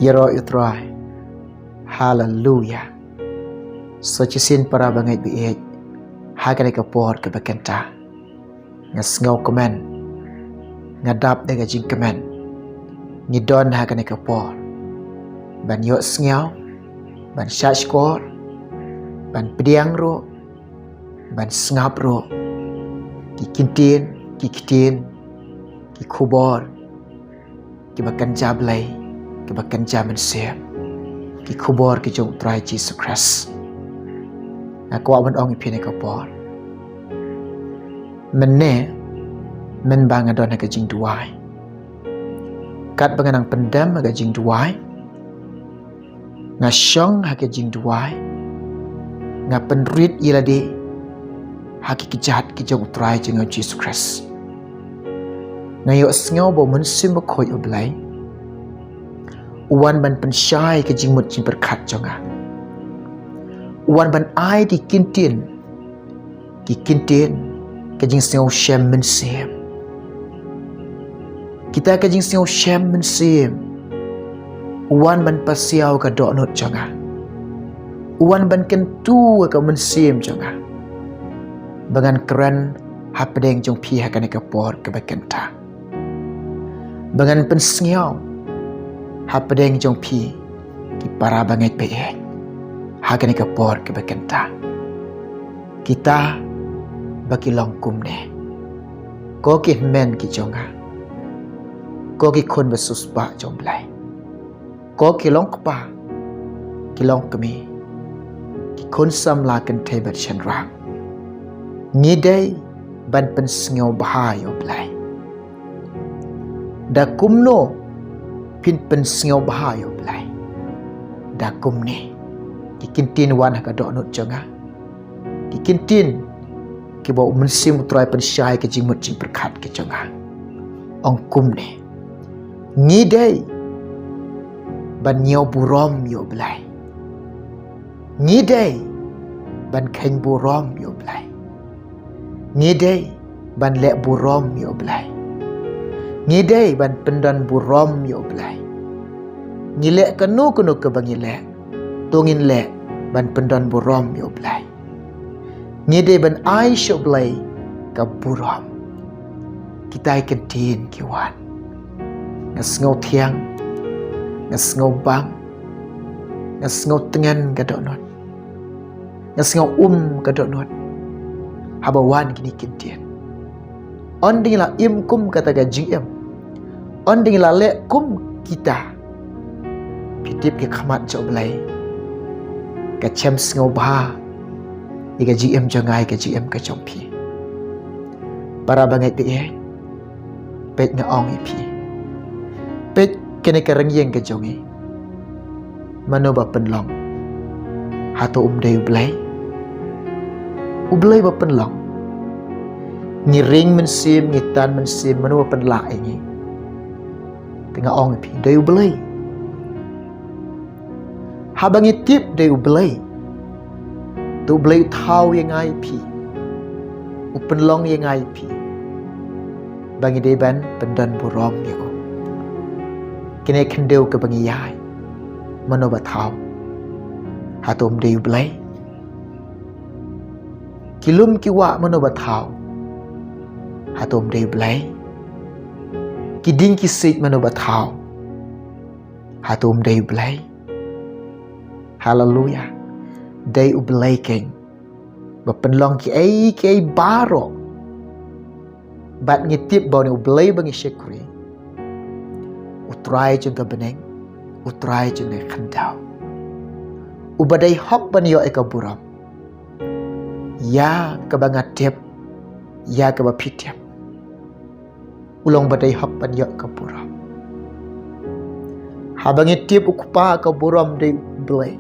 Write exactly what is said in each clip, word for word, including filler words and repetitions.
Ïaroh ïa u Trai. Haleluya. Sa shisien para bangeit ba ïeit, ha kane ka por kaba kynta, nga sngewkmen, nga dap da ka jingkmen, ngi don ha kane ka por ban ïohsngew, ban shahshkor, ban pdiang ruh, ban sngap ruh ki kyntien, ki ktien, ki khubor kiba kynja Blei, kiba kynja mynsiem, ki khubor ki jong u Trai Jisu Khrist. Nga kwah ban ong ïa phi ha kane ka por, mynne, mynba nga don ha ka jingduwai, katba nga nang pyndem ha ka jingduwai, nga shong ha ka jingduwai, nga pynrit ïa lade ha ki kjat ki jong u Trai jong nga u Jisu Khrist. Nga ïohsngew ba u Mynsiem Bakhuid u Blei u wan ban pynshai ka jingmut jingpyrkhat jong nga. U wan ban ai ki kyntien, ki kyntien ka jingsngewshem mynsiem. Kita ka jingsngewshem mynsiem u wan ban pasiaw ka dohnud jong nga. U wan ban kyntu ka mynsiem jong nga, ba ngan kren hapdeng jong phi ha kane ka por kaba kynta, ba ngan pynsngew hapdeng jong phi, ki para bangeit ba ïeit, ha kane ka por kaba kynta. Kita ba ki long kumne, ko ki hynmen ki jong nga, ko ki khun ba siewspah jong u Blei, ko ki long kpa, ki long kmie, ki khun samla kynthei bad shynrang, ngi dei ban pynsngewbha ïa u Blei. Da kumno phin pynsngewbha ïa u Blei? Da kumne. Ki kyntien wan ha ka dohnud jong nga, ki kyntien kiba u Mynsiem u Trai pynshai ka jingmut jingpyrkhat ka jong nga, ong kumne: Ngi dei ban ñiew burom ïa u Blei. Ngi dei ban kheiñ burom ïa u Blei. Ngi dei ban leh burom ïa u Blei. Ngi dei ban pyndon burom ïa u Blei. Ngi leh kano kano kaba ngi leh, to ngin leh ban pyndon burom ïa u Blei. Ngi dei ban ai sha u Blei ka burom. Kita ki kyntien ki wan. Nga sngew thiang, nga sngew bang, nga sngew tngen ka dohnud, nga sngew um ka dohnud haba wan kine ki kyntien. Ynda ngi la im kum kata ka jingim, ynda ngi la leh kum kita, phi tip, ka khmat jong u Blei ka shem sngewbha ïa ka jingim jong nga, ïa ka jingim ka jong phi. Para bangeit ba ïeit, peit, nga ong ïa phi, peit, kane ka rynïeng ka jong ngi, mano ba pynlong? Hato um dei u Blei? U Blei ba pynlong. Ngi ring mynsiem, ngi tan mynsiem, mano ba pynlah ïa ngi? Te nga ong ïa phi, dei u Blei. Haba ngi tip dei u Blei, te u Blei u thaw ïa nga ïa phi, u pynlong ïa nga ïa phi, ba ngi dei ban pyndon burom ïa u. Kine ki khyndew kaba ngi ïaid, mano ba thaw? Hato um dei u Blei? Ki lum ki wah, mano ba thaw? Hato um dei u Blei? Ki dieng ki siej, mano ba thaw? Hato um dei u Blei? Haleluya. Dei u Blei keiñ ba pynlong kiei kiei baroh. Bad ngi tip ba une u Blei ba ngi shakri, u Trai jong ka bneng, u Trai jong ka khyndew, uba dei hok ban ïoh ïa ka burom, ïa kaba nga tip, ïa kaba phi tip, u long ba dei hok ban ïoh ka burom. Haba ngi tip u Kpa ka burom dei u Blei,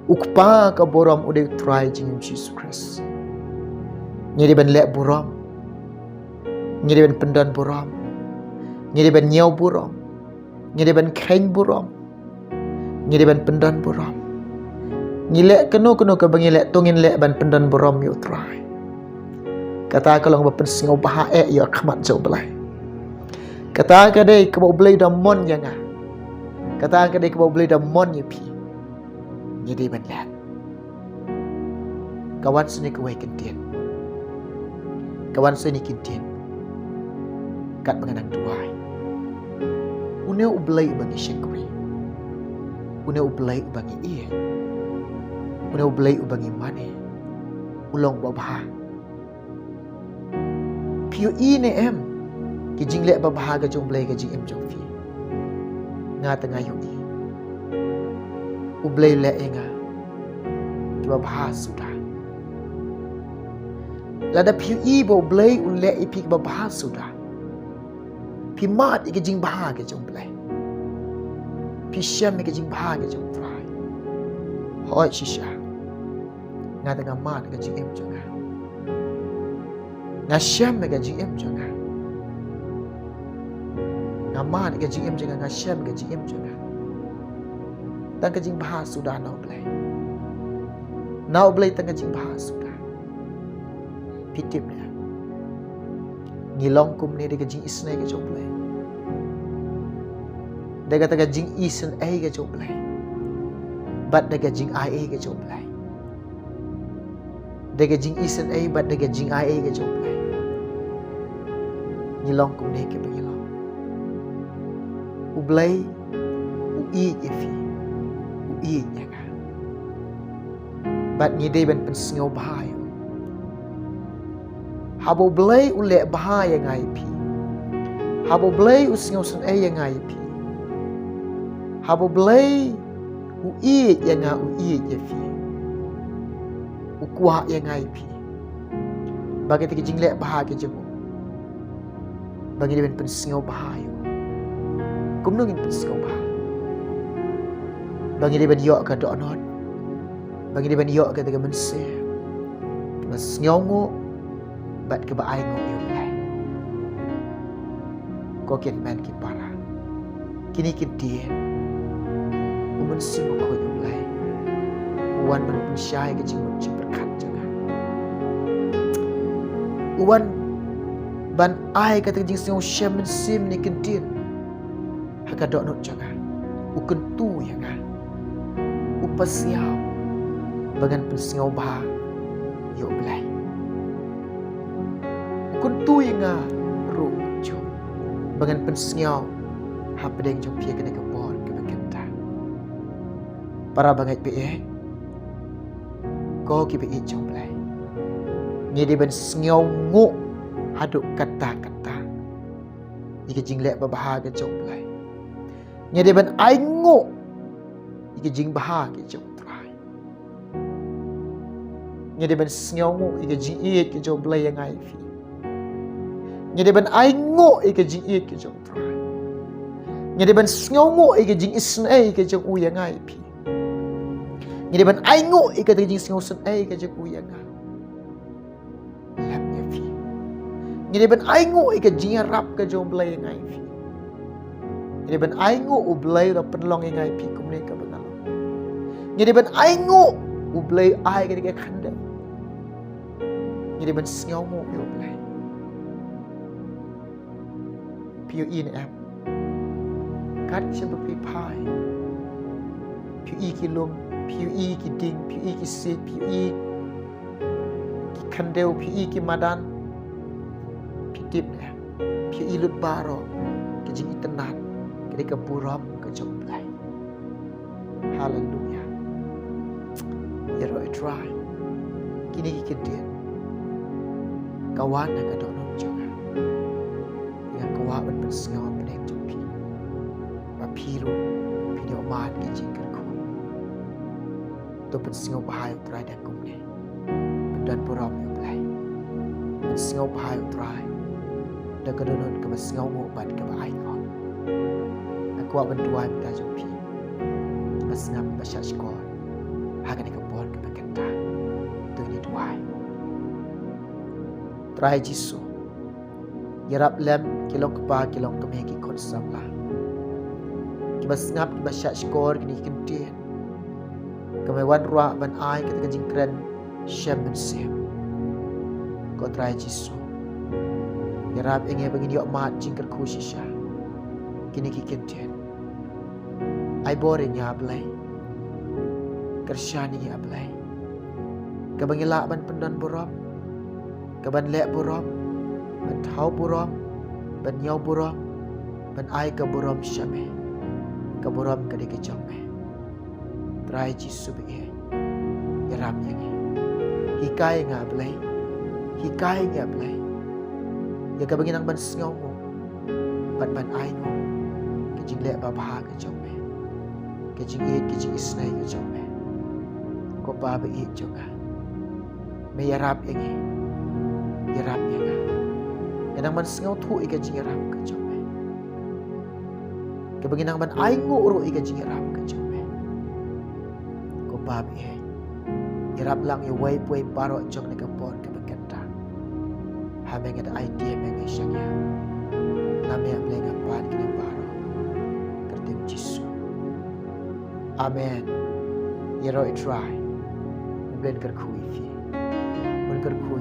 u Kpa ka burom u dei u Trai jong ngi u Jisu Khrist, ngi dei ban leh burom, ngi dei ban pyndon burom, ngi dei ban ñiew burom, ngi dei ban kheiñ burom, ngi dei ban pyndon burom. Ngi leh kano kano kaba ngi leh, to ngin leh ban pyndon burom ïa u Trai. Kata ka long ba pynsngewbha eh ïa ka khmat jong u Blei. Kata ka dei kaba u Blei u da mon ïa nga. Kata ka dei kaba U Blei u da mon ïa phi. Ngi dei ban leh. Ka wan sha kane kawei ka ktien. Ka wan sha kane ka ktien. Katba nga nang duwai. Une U Blei uba ngi shakri. Une U Blei uba ngi ïeit. Une U Blei uba ngi mane. U long uba bha. Phi ïohi ne em ki jingleh babha ka jong U Blei ha ka jingim jong phi? Nga te nga ïohi. U Blei u leh ïa nga kiba bha suda. Lada phi ïohi ba U Blei u leh ïa phi kiba bha suda, phi mad ïa ka jingbha ka jong U Blei. Phi shem ïa ka jingbha ka jong U Trai. Hooid shisha. Nga te nga mad ïa ka jingim jong nga. Nga shem ïa ka jingim jong nga. Nga mad ïa ka jingim jong nga, nga shem ïa ka jingim jong nga. Tang ka jingbha suda na U Blei. Na U Blei tang ka jingbha suda. Phi tip ne? Ngi long kumne da ka jingisynei ka jong U Blei. Da kata ka jingisynei ka jong U Blei. Bad da ka jingai ei ka jong U Blei. Da ka jingisynei bad da ka jingai ei ka jong U Blei. Ngi long kumne kiba ngi long. U Blei u ïeit ïa phi. U ïeit ïa nga. Bad ngi dei ban pynsngewbha ïa u. Haba U Blei u leh bha ïa nga ïa phi. Haba U Blei u sngewsynei ïa nga ïa phi. Haba U Blei u ïeit ïa nga, u ïeit ïa phi. U kwah ïa nga ïa phi. Ba kata ka jingleh bha ka jong u, ba ngi dei ban pynsngewbha ïa u. Kumno ngin pynsngewbha? Ba ngi dei ban ïoh ka dohnud. Ba ngi dei ban ïoh kata ka mynsiem kaba sngewnguh bad kaba ainguh ïa U Blei. Ko ki hynmen ki para, kine ki ktien, U Mynsiem Bakhuid U Blei u wan ban pynshai ka jingmut jingpyrkhat jong nga. U wan ban ai kata ka jingsngew shem mynsiem ne ktien ha ka dohnud jong nga. U kyntu ïa nga. U pasiaw ba ngan pynsngewbha ïa U Blei. U kyntu ïa nga ruh kumjuh ba ngan pynsngew hapdeng jong phi ha kane ka por kaba kynta. Para bangeit ba ïeit, ko kiba ïeit jong U Blei, ngi dei ban sngewnguh haduh katta katta ïa ka jingleh babha ka jong U Blei. Ngi dei ban ainguh ïa ka jingbha ka jong U Trai. Ngi dei ban sngewnguh ïa ka jingïeit ka jong U Blei ïa nga ïa phi. Ngi dei ban ainguh ïa ka jingïeit ka jong U Trai. Ngi dei ban sngewnguh ïa ka jingisynei ka jong u ïa nga ïa phi. Ngi dei ban ainguh ïa ka jingsngewsynei ka jong u ïa nga lem ïa phi. Ngi dei ban ainguh ïa ka jingïarap ka jong U Blei ïa nga ïa phi. Ngi dei ban ainguh U Blei u la pynlong ïa nga ïa phi kumne kaba nga long. Ngi dei ban ainguh U Blei u ai ka dei ka khyndew. Ngi dei ban sngewnguh ïa U Blei. Phi ïohi ne em? Kat shaba phi phai, phi ïohi ki lum, phi ïohi ki dieng, phi ïohi ki siej, phi ïohi ki khyndew, phi ïohi ki madan, phi tip ne em? Phi ïohi lut baroh ka jingitynnad ka dei ka burom ka jong U Blei. Haleluia. Ïaroh ïa U Trai. Kine ki ktien ka wan na ka dohnud jong nga. Nga kwah ban pynsngew ha pdeng jong phi ba phi ruh phin ïoh mad ki jingkyrkhu. To pynsngewbha ïa U Trai da kumne. Pyndonkam burom ïa U Blei. Pynsngewbha ïa U Trai da ka dohnud kaba sngewnguh bad kaba ainguh. Nga kwah ban duwai mynta jong phi kiba sngap ba shahshkor ha kane ka por kaba kynta. To ngin duwai. Trai Jisu, ïarap lem ki long kpa ki long kmie ki khun samla kiba sngap kiba shahshkor kine ki ktien. Kumba wanrah ban ai kata ka jingkren shem mynsiem. Ko Trai Jisu, ïarap ïa ngi ba ngin ïoh mad jingkyrkhu shisha kine ki ktien. Ai bor ïa ngi A Blei. Kyrshan ïa ngi A Blei. Kaba ngi lah ban pyndon burom, kaban leh burom, ban thaw burom, ban ñiew burom, ban ai ka burom sha me. Ka burom ka dei ka jong me. Trai Jisu ba ïeit, ïarap ïa ngi. Hikai ïa nga A Blei. Hikai ïa nga A Blei. Ïa kaba ngi nang ban sngewnguh bad ban ainguh ka jingleh babha ka jong me, ka jingïeit ka jingisynei ka jong me. Ko Pa ba ïeit jong nga, me ïarap ïa ngi. Ïarap ïa nga. Ngi nang ban sngewthuh ïa ka jingïarap ka jong me. Kaba ngi nang ban ainguh ruh ïa ka jingïarap ka jong me. Ko Pa ba ïeit, ïarap lang ïa uwei pa uwei baroh jong kane ka por kaba kynta. Ha me nga da aiti ïa me, nga shaniah. Na me A Blei nga pan kine baroh. Kyrteng Jisu. Amen. Ïaroh ïa U Trai. U Blei un kyrkhu ïa phi. Un kyrkhu